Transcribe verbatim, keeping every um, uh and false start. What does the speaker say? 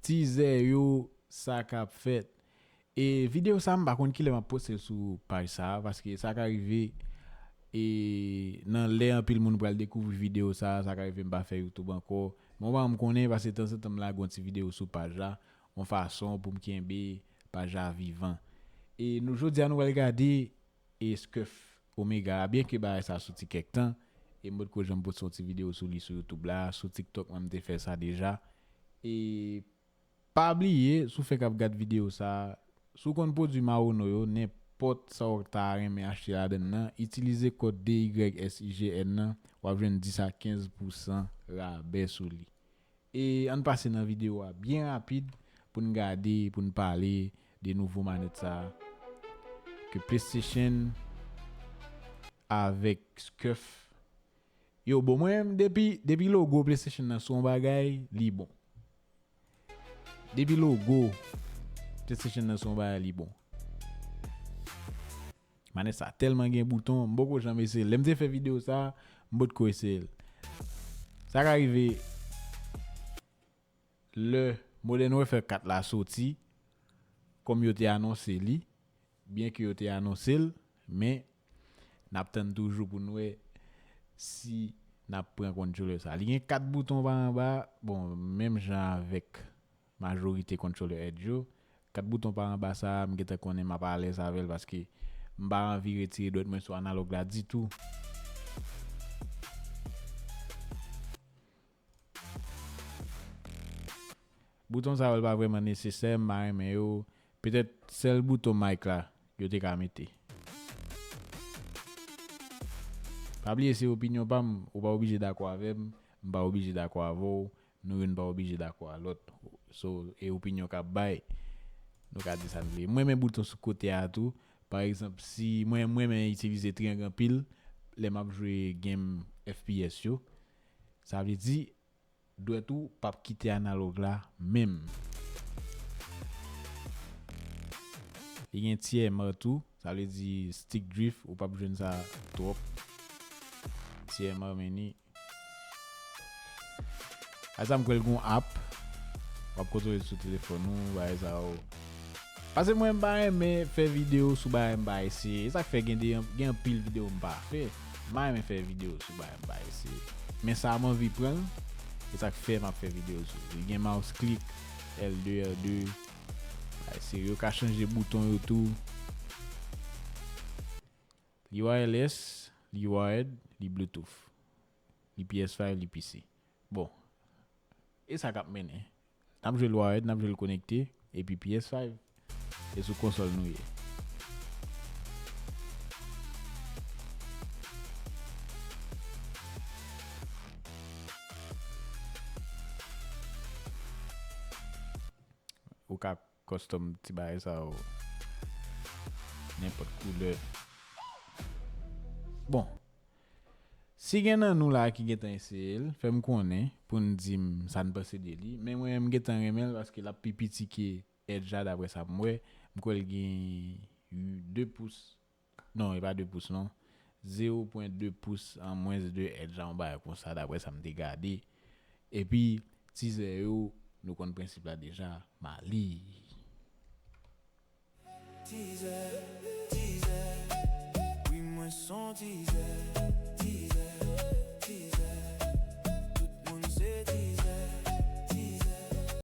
Tizè yo, sa k ap fèt. E videyo sa, m pa konn kilè m ap poste l sou paj sa, paske sa ka rive, e nan lè anpil moun pral dekouvri videyo sa, sa ka rive m pa fè YouTube ankò. Mwen pa m konnen, paske tanzantan m lage yon ti videyo sou paj la, yon fason pou m kenbe paj la vivan. E nou, jodi a, nou pral gade e Skuff Omega a, byen ke bagay sa soti kèk tan, e m potko janm poste yon ti videyo sou li sou YouTube la, sou TikTok mwen m te fè sa deja. E pa bliye, si w fenk ap gad videyo sa, si w konn pwodui Mawono yo, nenpòt sa w ta renmen achte ladann nan, itilize kòd D Y S I G N nan, w ap jwenn dis a kenz pousan rabè sou li. E ann pase nan videyo a byen rapid pou n gade, pou n pale de nouvo manèt sa ke PlayStation avèk Skuff. Yo, bon, mwen menm, depi, depi logo PlayStation nan se yon bagay, li bon. Depi logo PlayStation nan se yon bagay, li bon. Manèt sa tèlman gen bouton, m poko janm eseye l. Lè m te fè videyo sa, m potko eseye l. Sa ka rive lè Modern Warfare kat la soti, kòm yo te anonse li, byen ke yo te anonse l, men n ap tann toujou pou n wè si n ap pran controller sa. Li gen kat bouton pa anba, bon, menm jan avèk majorite controller edge yo. Kat bouton pa anba sa, m gentan konnen m ap alèz avè l paske m pa anvi retire dwèt mwen sou analòg la ditou. Bouton sa yo, l pa vrèman nesesè, m pa renmen yo. Petèt sèl bouton mic la, yo te ka mete. Pa bliye, se opinyon pa m, ou pa oblije dakò avè m, m pa oblije dakò avè w, nou youn pa oblije dakò a lòt. So, e opinyon k ap bay, nou ka di sa n vle. Mwen renmen bouton sou kote a tou. Pa egzanp, si mwen, mwen renmen itilize triyang anpil, lè m ap jwe game F P S yo, sa vle di, dwèt ou p ap kite analòg la menm. Li gen T M R tou, sa vle di stick drift, ou p ap jwenn sa twòp. T M R meni. A sa m kwè l gon app, w ap kontwole sou telefòn ou, bagay sa yo. Paske mwen m pa renmen fè videyo sou bagay m pa eseye. E sa k fè gen de, gen anpil videyo m pa fè. M pa renmen fè videyo sou bagay m pa eseye. Men sa m anvi pran l, e sa k fè m ap fè videyo sou li. Gen mouse click, L de, R de. Bagay serye, yo ka chanje bouton yo tou. Li wireless, li wired, li Bluetooth. Li P S five, li P C. Bon, e sa k ap mennen. N ap jwe l wired, n ap jwe l konekte, epi P S five, e sou konsòl nou ye. Ou ka custom ti bagay sa yo nenpòt koulè. Bon, si gen nan nou la ki gentan eseye l, fè m konnen pou n di m sa n panse de li. Men mwen, m gentan renmen l paske l ap pi piti ke edge la, daprè sa m wè. M kwè l gen de pous. Non, e pa de pous, non. Zewo pwen de pous an mwens de edge la, yon bagay konsa, daprè sa m te gade. Epi, tizè yo, nou konn prensip la deja, Mali. Tizè, tizè, wi, mwen se yon tizè.